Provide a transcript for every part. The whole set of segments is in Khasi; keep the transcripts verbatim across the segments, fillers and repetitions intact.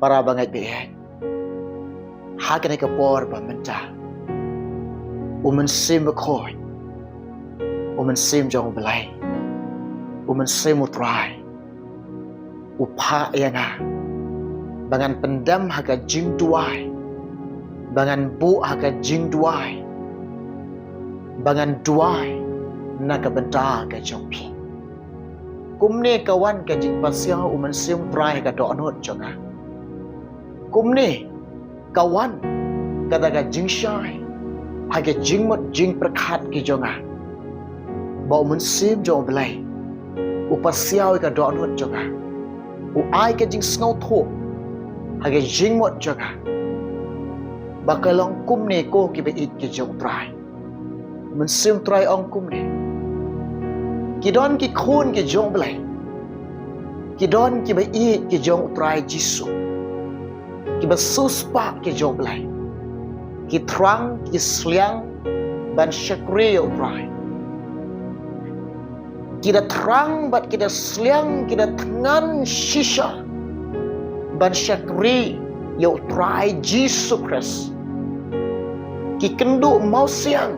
Para bangeit baieit, ha kane ka por ba mynta, u Mynsiem Bakhuid, u Mynsiem jong u Blei, u Mynsiem u Trai, u phah ïa nga ba ngan pyndem ha ka jingduwai, ba ngan buh ha ka jingduwai, ba ngan duwai na ka bynta ka jong phi. Kumne ka wan ka jingpasiaw u Mynsiem Trai ha ka dohnud jong nga. Kumne ka wan kata ka jingshai ha ka jingmut jingpyrkhat ki jong nga, ba u Mynsiem jong u Blei u pasiaw ïa ka dohnud jong nga, u ai ka jingsngewthuh ha ka jingmut jong nga, ba ka long kumne, ko kiba ïeit ki jong u Trai. Mynsiem Trai ong kumne: Ki don ki khun ki jong u Blei, ki don kiba ïeit ki jong u Trai Jisu, kiba siewspah ki jong u Blei, ki thrang ki sliang ban shakri ïa u Trai. Ki da thrang bad ki da sliang, ki da thngan shisha ban shakri ïa u Trai Jisu Khrist. Ki kynduh mawsiang,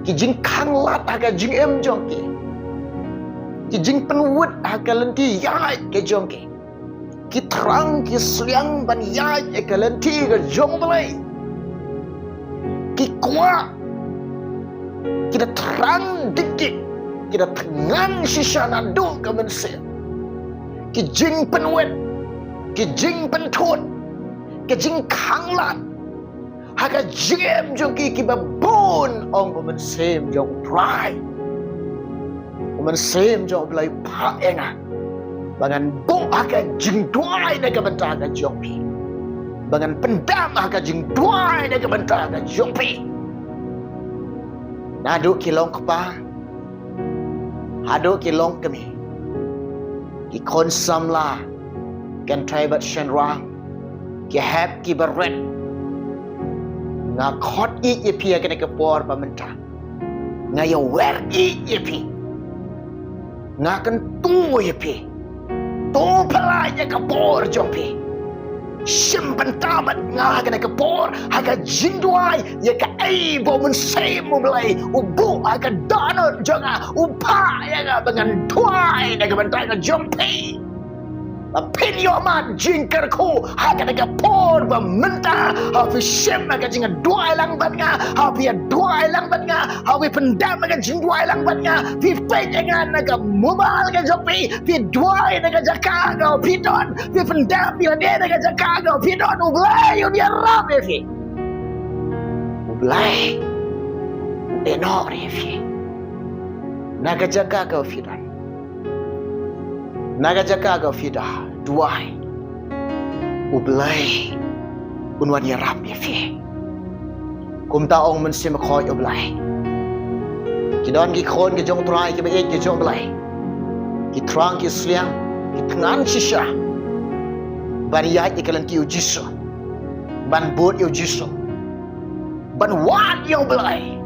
ki jingkhanglad ha ka jingim jong ki, ki jingpynwit ha ka lynti ïaid ka jong ki. Ki thrang ki sliang ban ïaid ïa ka lynti ka jong u Blei. Ki kwah, ki da thrang dik dik, ki da thngan shisha naduh ka mynsiem. Ki jingpynwit, ki jingpynthut, ki jingkhanglad ha ka jingim jong ki kiba bun, ong u Mynsiem jong u Trai. U Mynsiem jong u Blei u phah ïa nga ba ngan buh ha ka jingduwai na ka bynta ka jong phi, ba ngan pyndem ha ka jingduwai na ka bynta ka jong phi. Naduh ki long kpa haduh ki long kmie, ki khun samla, kynthei bad shynrang, ki hep ki barit, nga khot ïeit ïa phi ha kane ka por ba mynta. Nga ïawer ïeit ïa phi. Nga kyntu ïa phi. To pynlait ïa ka por jong phi. Shim bynta bad nga ha kane ka por ha ka jingduwai ïa kaei ba u Mynsiem u Blei u buh ha ka dohnud jong nga, u phah ïa nga ba ngan duwai na ka bynta ka jong phi. Ba phin ïoh mad jingkyrkhu ha kane ka por ba mynta. Haba phi shim ha ka jingduwai lang bad nga, haba phi ïa duwai lang bad nga, haba phi pyndem ha ka jingduwai lang bad nga, phi peit ïa nga na ka mobile ka jong phi, phi duwai na ka jaka kaba phi don, phi pyndem ïa lade na ka jaka kaba phi don, u Blei un ïarap ïa phi. U Blei un ïehnoh ïa phi na ka jaka kaba phi don. Na ka jaka kaba phi da duwai, u Blei un wan ïarap ïa phi. Kumta ong u Mynsiem Bakhuid u Blei. Ki don ki khun ki jong u Trai kiba ïeit ki jong u Blei. Ki thrang ki sliang, ki thngan shisha ban ïaid ïa ka lynti u Jisu, ban bud ïa u Jisu, ban wad ïa u Blei,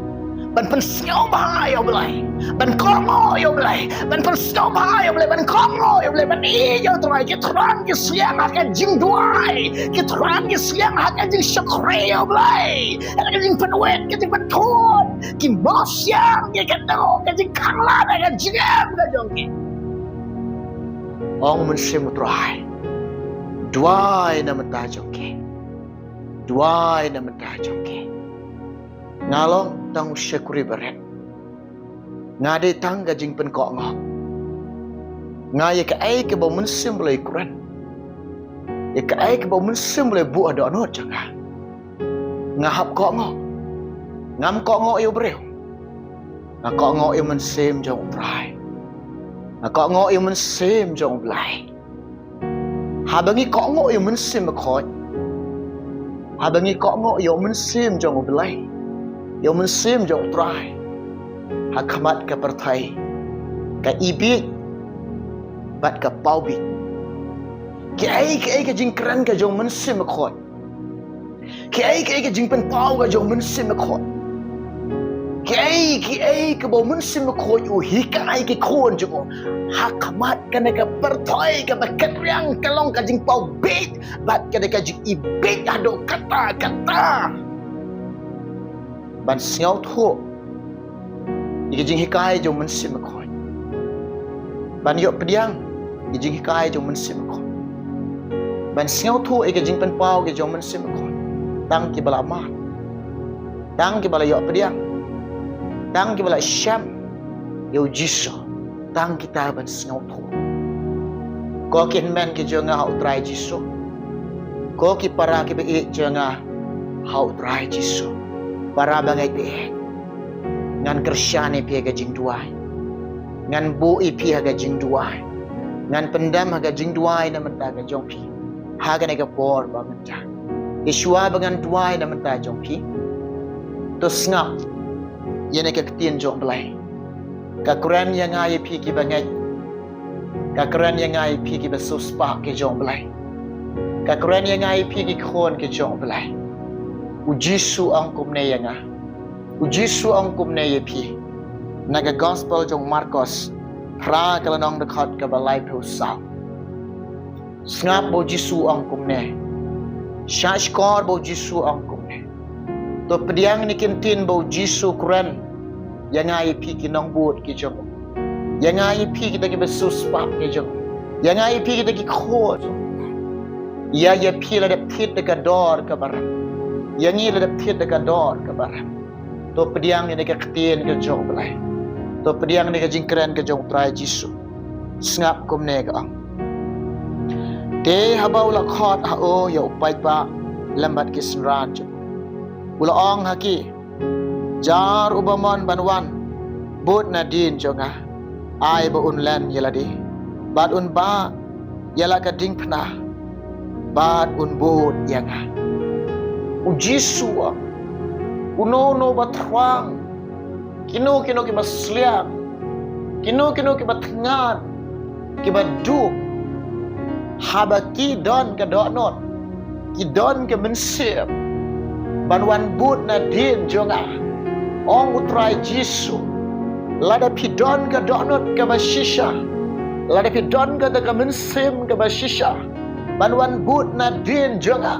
ban pynsngewbha ïa u Blei, ban kohnguh ïa u Blei, ban pynsngewbha ïa u Blei, ban kohnguh ïa u Blei, ban ïeit ïa u Trai. Ki thrang ki sliang ha ka jingduwai, ki thrang ki sliang ha ka jingshakri ïa u Blei, ha ka jingpynwit, ka jingpynthut, ki mawsiang, ki kynduh, ka jingkhanglad ha ka jingim ka jong ki. Ong u Mynsiem u Trai, duwai na bynta jong ki. Duwai na bynta jong ki. Nga long tang u shakri barit. Nga dei tang ka jingpynkohnguh. Nga ïa kaei kaba u Mynsiem u Blei u kren, ïa kaei kaba u Mynsiem u Blei u buh ha dohnud jong nga, nga hap kohnguh. Ngam kohnguh ïa u briew. Nga kohnguh ïa u Mynsiem jong u Trai. Nga kohnguh ïa u Mynsiem jong u Blei. Haba ngi kohnguh ïa u Mynsiem Bakhuid, haba ngi kohnguh ïa u Mynsiem jong u Blei, ïa u Mynsiem jong u Trai, ha khmat ka pyrthei ka ibieit bad ka pawbieit. Kaei kaei ka jingkren ka jong u Mynsiem Bakhuid, kaei kaei ka jingpynpaw ka jong u Mynsiem Bakhuid, Kiei kiei kaba u Mynsiem Bakhuid u hikai ki khun jong u ha khmat kane ka pyrthei kaba kynriang ka long ka jingpaw bieit bad kane ka jingibit haduh katta katta. Ban sngewthuh ïa ka jinghikai jong u Mynsiem Bakhuid. Ban ïoh pdiang ïa ka jinghikai jong u Mynsiem Bakhuid. Ban sngewthuh ïa ka jingpynpaw ka jong u Mynsiem Bakhuid. Tang kiba la mad, tang kiba la ïoh pdiang, tang kiba la shem ïa u Jisu. Tang kita ban sngewthuh. Ko ki hynmen ki jong nga ha u Trai Jisu, ko ki para kiba ïeit jong nga ha u Trai Jisu, para bangeit baieit, ngan kyrshan ïa phi ha ka jingduwai. Ngan buh ïa phi ha ka jingduwai. Ngan pyndem ha ka jingduwai na bynta ka jong phi ha kane ka por ba mynta. Te shuwa ba ngan duwai na bynta jong phi, to sngap ïa kane ka ktien jong u Blei. Ka kren ïa nga ïa phi kiba ngeit. Ka kren ïa nga ïa phi kiba siewspah ki jong u Blei. Ka kren ïa nga ïa phi ki khun ki jong u Blei. U Jisu ong kumne ïa nga. U Jisu ong kumne ïa phi. Na ka gospel jong u Markos, phra ka lynnong dkhot kaba laiphew saw. Sngap ba u Jisu ong kumne. Shah shkor ba u Jisu ong kumne. To pdiang ïa kine ki ktien ba u Jisu kren ïa nga ïa phi ki nongbud ki jong u. Ïa nga ïa phi kita kiba siewspah ki jong u. Ïa nga ïa phi kita ki khun. Ïa, ïa phi lada thied da ka dor kaba rem. Ïa ngi lada thied da ka dor kaba rem. To pdiang ïa kane ka ktien ka jong u Blei. To pdiang ïa kane ka jingkren ka jong u Trai Jisu. Sngap kumne ka ong. Te haba u la khot ha u ïa u paidbah lem bad ki synran jong u, u la ong ha ki, jar uba mon ban wan bud nadien jong nga, ai ba un len ïa lade bad un bah ïa la ka diengphna bad un bud ïa nga. U Jisu u ong, uno uno ba thrang, kino kino kiba sliang, kino kino kiba thngan, kiba duh, haba ki don ka dohnud, ki don ka mynsiem ban wan bud nadien jong nga, ong u Trai Jisu, lada phi don ka dohnud kaba shisha, lada phi don kata ka mynsiem kaba shisha ban wan bud nadien jong nga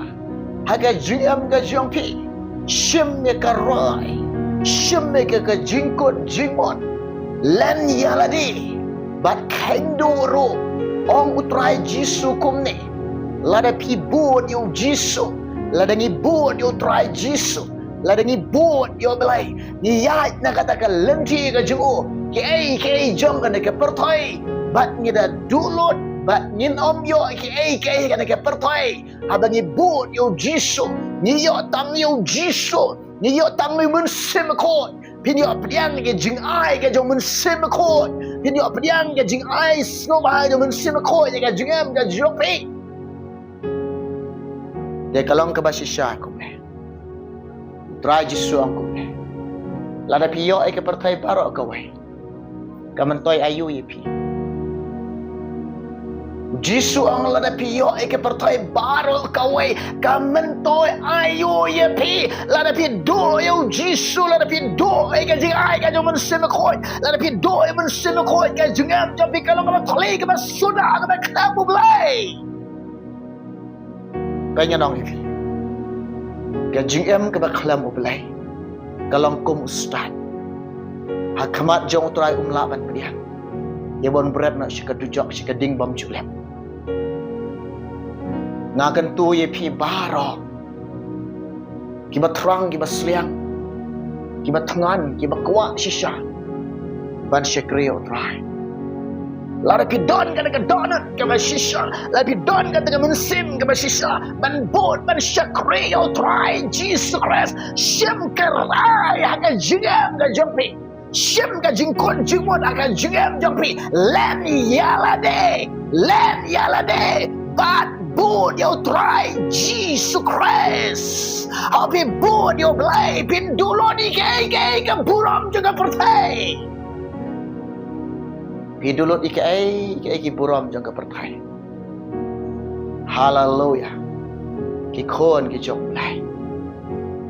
ha ka jingim ka jong phi, shim ïa ka rai, shim ïa ka, ka jingkut jingmut, len ïa lade bad kheiñduh ruh, ong u Trai Jisu kumne. Lada phi bud ïa u Jisu, lada ngi bud ïa u Trai Jisu, lada ngi bud ïa u Blei, ngi ïaid na kata ka lynti ka jong u, kiei kiei jong kane ka pyrthei bad ngi da duh lut, bad ngin ym ïoh kiei kiei kane ka pyrthei. Haba ngi bud ïa u Jisu, ngi ïoh tang ïa u Jisu, ngi ïoh tang ïa u Mynsiem Bakhuid. Phin ïoh pdiang ïa ka jingai ka jong u Mynsiem Bakhuid. Phin ïoh pdiang ïa ka jingai sngewbha jong u Mynsiem Bakhuid ïa ka jingim ka jong phi. Te ka long kaba shisha kumne. U Trai Jisu ong kumne. Lada phi ïoh ïa ka pyrthei baroh kawei, ka myntoi aïu ïa phi? U Jisu ong lada phi ïoh ïa ka pyrthei baroh kawei, ka myntoi aïu ïa phi? Lada phi duh ïa u Jisu, lada phi duh ïa ka jingai ka jong u Mynsiem Bakhuid, lada phi duh ïa u Mynsiem Bakhuid, ka jingim jong phi ka long kaba thylli, kaba suda, kaba khlem U Blei. Ka ngan ong ïa phi, ka jingim kaba khlem U Blei ka long kum u stad. Ha khmat jong U Trai um lah ban pdiang. Ïa ban bret noh sha ka dujok, sha ka ding bym ju lep. Nga kyntu ïa phi baroh, kiba thrang, kiba sliang, kiba thngan, kiba kwah shisha ban shakri ïa U Trai. Lada phi don kata ka dohnud kaba shisha, lada phi don kata ka mynsiem kaba shisha ban bud, ban shakri ïa U Trai Jisu Khrist, shim ka rai ha ka jingim ka jong phi. Shim ka jingkut jingmut ha ka jingim jong phi. Len ïa lade, len ïa lade bad bud ïa U Trai Jisu Khrist. Haba phi bud ïa U Blei, phin duh lut ïa kiei kiei ki burom jong ka pyrthei. Phi duh lut ïa kiei kiei ki burom jong ka pyrthei. Haleluya. Ki khun ki jong U Blei,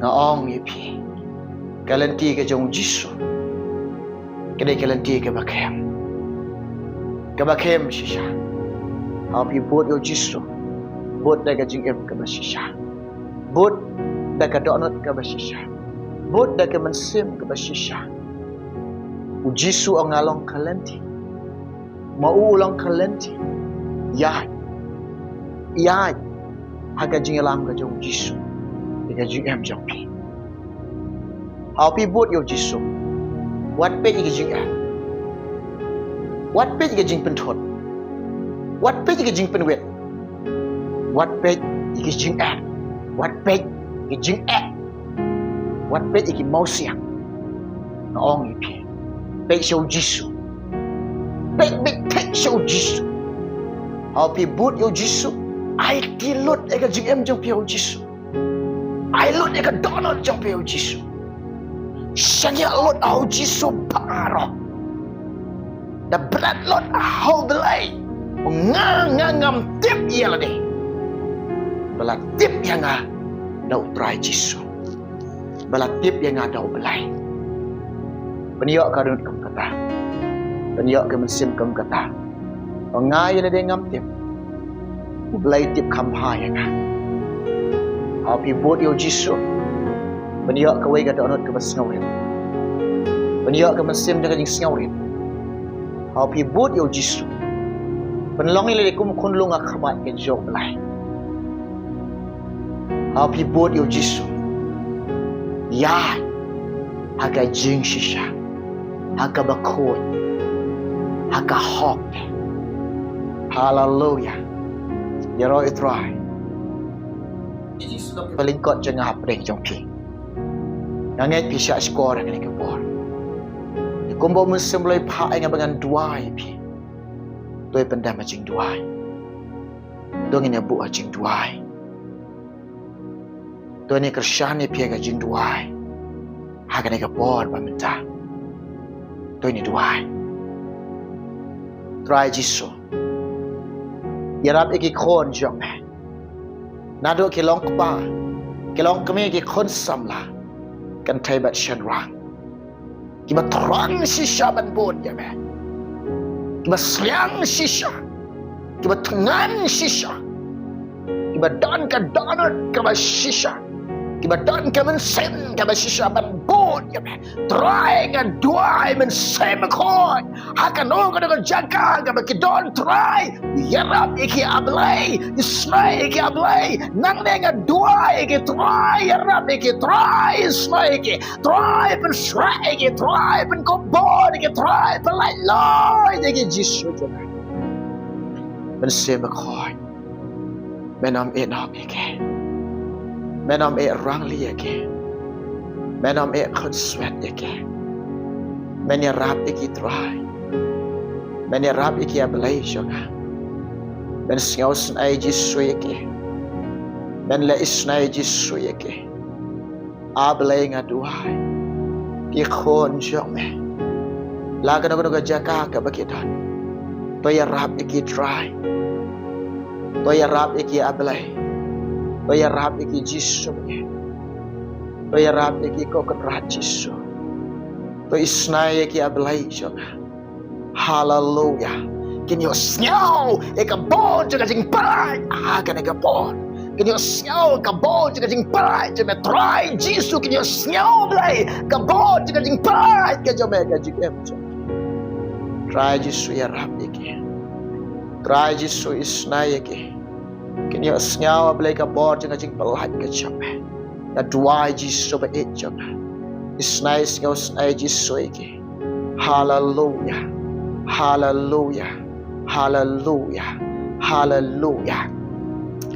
nga ong ïa phi, Ka lynti ka jong u Jisu ka dei ka lynti kaba khem, kaba khem shisha. Haba phi bud ïa u Jisu, bud da ka jingim kaba shisha, bud da ka dohnud kaba shisha, bud da ka mynsiem kaba shisha. U Jisu u ong, nga long ka lynti. Ma u u long ka lynti. Ïaid, ïaid ha ka jingïalam ka jong u Jisu ïa ka jingim jong phi. Haba phi bud ïa u Jisu, wat peit ïa ka jingeh, wat peit ïa ka jingpynthut, wat peit ïa ka jingpynwit, wat peit ïa ka jingeh, wat peit ïa ka jingeh, wat peit ïa ki mawsiang. Nga ong ïa phi, peit sha u Jisu. Peit, peit, peit sha u Jisu. Haba phi bud ïa u Jisu, aiti lut ïa ka jingim jong phi ha u Jisu. Ai lut ïa ka dohnud jong phi ha u Jisu. Shaniah lut ha u Jisu baroh. Da bret lut ha u Blei. Nga, nga ngam tip ïa lade. Ba la tip ïa nga da u Trai Jisu. Ba la tip ïa nga da u Blei. Pynïoh ka dohnud kum kata. Pynïoh ka mynsiem kum kata. Ba nga ïa lade ngam tip, u Blei tip kham bha ïa nga. Haba phi bud ïa u Jisu, pynïoh kawei ka dohnud kaba sngewrit. Pynïoh ka mynsiem jong ka jingsngewrit. Haba phi bud ïa u Jisu, pynlong ïa lade kum khunlung ha khmat ka jong u Blei. Haba phi bud ïa u Jisu, ïaid ha ka jingshisha, ha kaba khuid, ha ka hok. Haleluya. Ïaroh ïa u Trai. Ba lyngkot jong nga hapdeng jong phi. Nga ngeit phi shah shkor ha kane ka por. Ïa kumba u Mynsiem Blei phah ïa nga ba ngan duwai ïa phi. To ïa pyndem ha jingduwai. To ngin ïa buh ha jingduwai. To ngin ïa kyrshan ïa phi ha ka jingduwai. Ha kane ka por ba mynta. To ngin ïa duwai. Trai Jisu. Ïarap ïa ki khun jong me. Naduh ki long kpa, ki long kmie, ki khun samla, kynthei bad shynrang. Kiba thrang shisha ban bud ïa me. Kiba sliang shisha. Kiba thngan shisha. Kiba don ka dohnud kaba shisha. Kiba don ka mynsiem kaba shisha ban bud ïa me. Trai, nga duwai Mynsiem Bakhuid. Ha kano kano ka jaka kaba ki don, Trai, ïarap ïa ki, A Blei, isynei ïa ki, A Blei. Nangne nga duwai ïa ki, Trai, ïarap ïa ki, Trai, isynei ïa ki. Trai, pynshreh ïa ki, Trai, pynkupbor ïa ki, Trai, pynlait luid ïa ki, Jisu jong nga. Mynsiem Bakhuid. Men ym ïeh noh ïa ki. Men ym ïeh rangli ïa ki. Men ym ïeh khunswet ïa ki. Men ïarap ïa ki, Trai. Men ïarap ïa ki, A Blei jong nga. Men sngewsynei Jisu ïa ki. Men leh isynei Jisu ïa ki. A Blei, nga duwai. Ki khun jong me, la kano kano ka jaka kaba ki don, to ïarap ïa ki, Trai. To ïarap ïa ki, A Blei. To ïarap ïa ki, Jisu. To ïarap ïa ki, ko Kynrad Jisu. To isynei ïa ki, A Blei jong nga. Haleluya. Kin ïohsngew ïa ka bor jong ka jingpynlait ha kane ka por. Kin ïohsngew ka bor jong ka jingpynlait jong me, Trai Jisu. Kin ïohsngew, Blei, ka bor jong ka jingpynlait ka jong me ha ka jingim jong ki. Trai Jisu, ïarap ïa ki. Trai Jisu, isynei ïa ki. Kin ïohsngew, A Blei, ka bor jong ka jingpynlait ka jong me. Nga duwai Jisu ba ïeit jong nga. Isynei, sngewsynei Jisu ïa ki. Haleluya. Haleluya. Haleluya. Haleluya.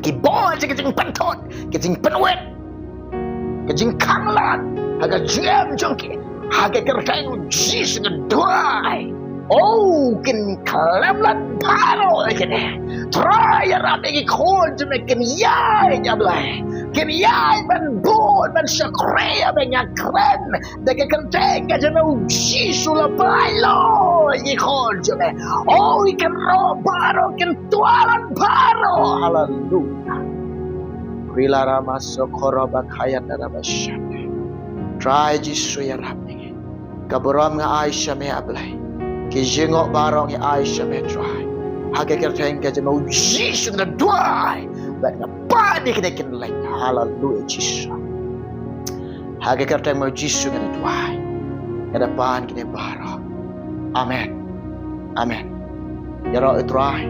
Ki bor jong ka jingpynthut, ka jingpynwit, ka jingkhanglad ha ka jingim jong ki, ha ka kyrteng u Jisu nga duwai. Oh, kin khlem lad baroh ïa kine. Trai, ïarap ïa ki khun jong me, kin ïaid, A Blei. Kin ïaid ban bud, ban shakri, A Blei, nga kren da ka kyrteng ka jong u Jisu, la pynlait luid ïa ki khun jong me. Oh, ïa ki rok baroh kin twa lad baroh. Haleluya. Rila rama sokoro bakhayan darabashande. Trai Jisu, ïarap ïa ngi. Ka burom nga ai sha me, A Blei. Ki jingïoh baroh ngi ai sha me, Trai. Ha ka kyrteng ka jong me, U Jisu, nga duwai bad nga pan ïa kine ki leit. Haleluia, Jisu. Ha ka kyrteng me, U Jisu, nga duwai. Nga pan kine baroh. Amen. Amen. Ïaroh ïa U Trai.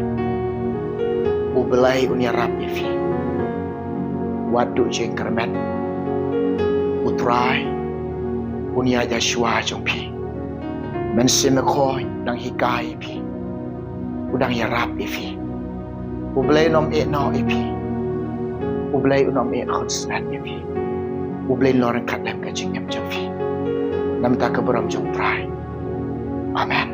U Blei un ïarap ïa phi. Wat duh jingkyrmen. U Trai un ïaid shuwa jong phi. Mynsiem Bakhuid u dang hikai ïa phi. U dang ïarap ïa phi. U Blei un ym ïehnoh ïa phi. U Blei un ym ïehnoh ïa phi. U Blei un long ryngkat lem ka jingim jong phi. Namar ka burom jong U Trai. Amen.